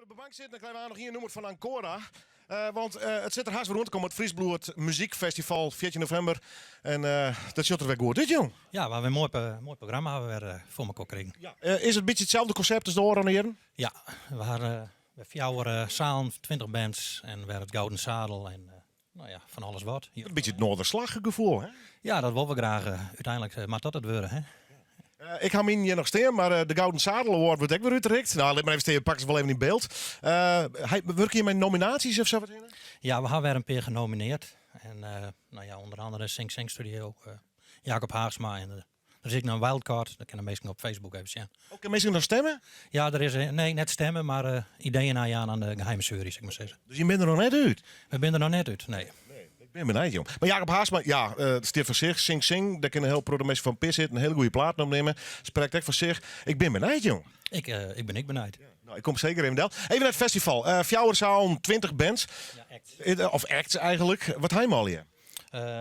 Even op de bank sitten, dan krije we noch ien nûmer fan Ancora. Want it sit der hast wer oan te kommen, it Frysk Bloed Muzykfestival, 14 novimber. En dat sjocht der wer goed út, jong. Ja, we hawwe in moai, moai programma hawwe we wer foar mekoar krigen. Ja. Is it in bytsje itselde konsept as de ôfrûne jierren? Ja, we hawwe fjouwer sealen, 20 bands en wer it Gouden Zadel en nou ja, fan alles wat. In bytsje it Noorderslag-gefoel, hè? Ja, dat wolle we graach. Úteinlik moat dat it wurde, hè? Ik ha myn hjir noch stean, mar de Gouden Zadel Award wurdt ek wer útrikt. Nou, lit mar even stean, pak se wol even yn byld. Wurkje jim mei nominaasjes of sa wat hinne? Ja, we hawwe wer in pear genomineerd. En nou ja, ûnder andere Sing Sing Studio, Jacob Haagsma en der is ek noch in wildcard, dat kinne minsken op Facebook even sjen. Oh, kinne minsken noch stimme? Ja, der is, nee, net stimme, mar ideeën jaan oan de geheime sjuery, sil ik mar sizze. Dus jim binne der noch net út? We binne der noch net út, nee. Ik bin benijd, jong. Mar Jacob Haagsma, ja, it stiet foar sich. Sing Sing, dêr kinne in hiel protte minsken fan pis sitten. In hiele goede platen opnimme. Sprekt ek foar sich. Ik bin benijd, jong. Ik, ik bin ek benijd. Nou, ik kom seker even del. Even nei it festival. Fjouwer sealen, 20 bands. Ja, acts. Of acts eigentlik. Wat ha jim allegear?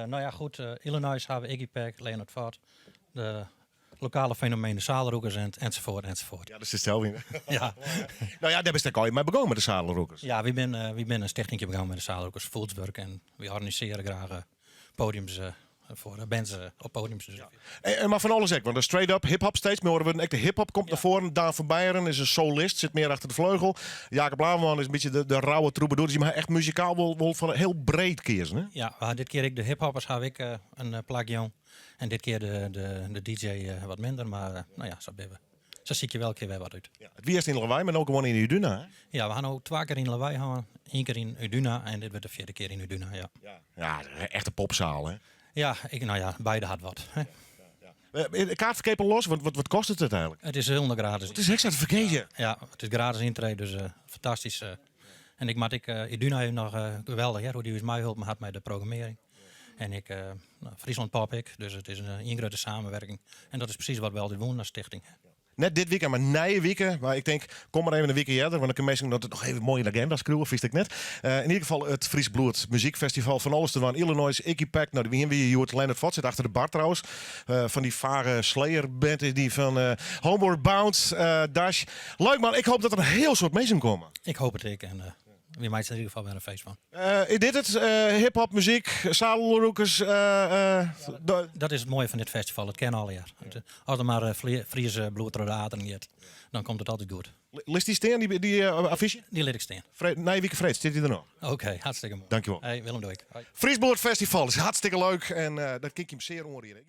Nou ja, goed. Illinois hawwe Iggy Pack, Leonard Ford, de lokale fenomeen de Zadelroekers en, enzovoort, enzovoort. Ja, dat is sels yn. Ja. Nou ja, dêr bist ek al mei begûn mei de Zadelroekers. Ja, wy binne in stichtingje begûn mei de Zadelroekers Voelsburg en wy organisearje graach podiums foar bands op podiums. Dus. Ja. En, mar fan alles ek, want de straight up hip-hop steeds mear wurden. Ek de hip-hop komt nei foaren. Daan van Beieren is in solist, sit mear achter de fleugel. Jacob Laverman is in bytsje de rauwe troubadour. Dus jim ha echt muzikaal wol fan hiel breed keazen, hè? Ja, we ha dit kear ek de hip-hoppers ha ik in plak jûn. En dit kear de DJ wat minder, mar nou ja, sa binne we. Sa sykje we elke kear wer wat út. Ja, it wie earst yn Lawei, mar no gewoan yn Iduna, hè? Ja, we ha no twa kear yn Lawei hân, ien kear yn Iduna en dit wurdt de fjirde kear yn Iduna, ja. Ja, ja echte popsaal, hè? Ja, ik, nou ja, beide hat wat. Hè? Ja, ja. Kaartferkeap al los? Wat kostet it eigentlik? It is hielendal gratis. It is ek sa te ferkeapjen. Ja, it is gratis yntree, dus fantastysk. En ik moat ek Iduna even noch geweldich, hear, hoe't dy ús meiholpen hat mei de programmearring. En ek nou, Friesland Pop ek, dus it is in grutte samenwerking. En dat is presys wat we altyd woenen as stichting. Net dit wykein, mar nije wike. Mar ik tink, kom mar even in wike earder, want dan kinne minsken dat noch even moai yn de agenda skriuwe, fynst ek net. Yn ieder gefal it Frysk Bloed Muzykfestival, fan alles te dwaan. Illinois, Iggy Pack, nou, dy wiene wy hjoed. Leonard Ford sit achter de bar trouwens. Fan dy fage Slayer band is dy fan Homeward Bound, Dash. Leuk man, ik hoop dat der in hiel soad minsken komme. Ik hoop it ek en wy meitsje der yn ieder gefal wer in feest fan. Is dit it? Hip-hop muzyk, zadelroekers? Dat is it moaie fan dit festival, it kin allegear. As der mar Friese bloed troch de aderen giet, dan komt it altyd goed. Litst dy stean, dy affysje? Dy lit ik stean. Nije wike freed stiet dy der noch. Oké, hartstikke moai. Dankjewol. Hey, Willem, doei. Frysk Bloed Festival is hartstikke leuk en dat kin ik jim sear oanriede.